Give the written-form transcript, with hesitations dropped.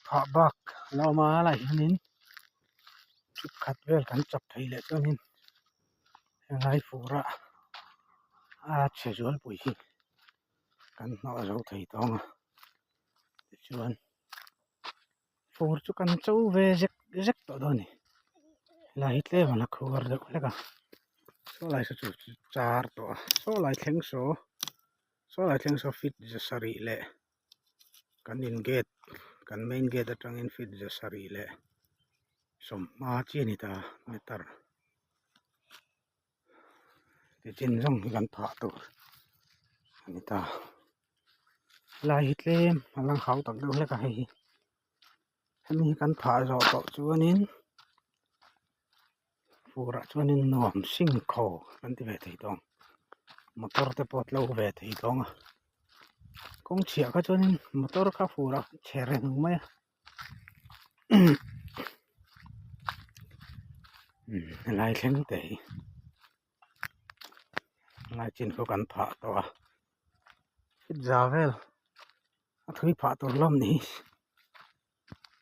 Phah bak a la awm a helaiah hianin trip khat vel kan chak thei leh chuanin helai fur a a chhe zualpui hi kan hnawh zo thei tawng a tichuan fur chu kan cho ve zek zek tawh dawn a ni helai hi tlem a la khuar deuh hlek a saw lai saw chu char tawh a saw lai thleng saw saw lai thleng saw feet za sarih leh. Kan in gate kan main gate atangin feet za sarih leh sawmhma chi a ni ta meter ti chin zawng hi kan phah tur a ni ta helai hi tlem a lang hau tak deuh hlek a hei hi hemi hi kan phah zawh tawh chuanin furah chuanin nuam sing khaw kan ti ve thei tawh ang motor te pawh tlo ve thei tawng a kawng chhiah kha chuanin motor kha furah chhe reng mai a helai thleng te hi helai chin pawh kan phah tawh a za vel a thui phah tur hlawm ni.